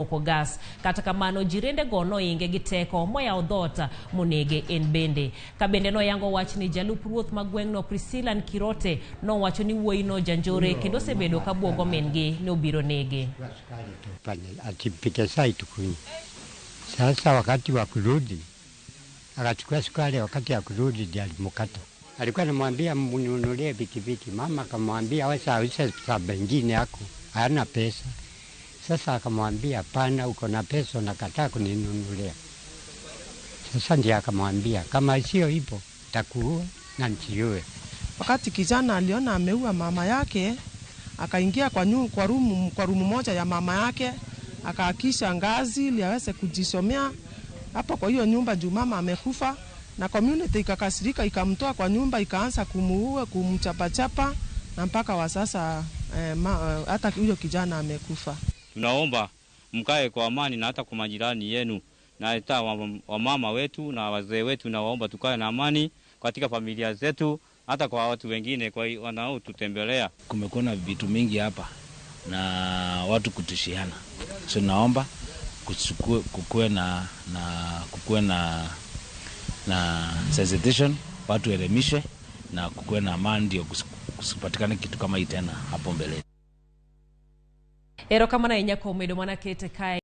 Moko gas. Kata kamano, jirende go noinge gi teko moyawo dhoot monege en bende. Ka bende noyango wach ni jalup ruoth ma gweng'no Priscilla Nkirote nowacho ni wuoyino janjore kendo osebedo ka buogo min-gi ni obiro nege. Atipike sai tukunywe. Sasa wakati wa kurudi akachukua sukari, wakati ya kurudi ndiye alimkata. Alikuwa anamwambia mnunulie pikipiki, mama akamwambia wacha auze saa bengine yako hana pesa. Sasa akamwambia hapana, uko na pesa unakataa kuninunulia. Sasa ndiye akamwambia kama sio hivyo takuua na njiue. Wakati kijana aliona ameua mama yake, akaingia kwa rumu moja ya mama yake, akaakisha ngazi ili aweze kujisomea hapo kwa hiyo nyumba juu mama amekufa, na community ikakasirika, ikamtoa kwa nyumba, ikaanza kumuua, kumchapachapa na mpaka wa sasa hata huyo kijana amekufa. Tunaomba mkae kwa amani na hata kwa majirani yenu na hata wamama wetu na wazee wetu, nawaomba tukae na amani katika familia zetu, hata kwa watu wengine kwa wanaotutembelea. Kumekuwa na vitu mingi hapa na watu kutishiana, so naomba kukuwe na sensitization, watu elimishwe na kukuwe na amani, ndio kusipatikane kitu kama hii tena hapo mbeleni. Erokamano ahinya kuom bedo mana kete kae.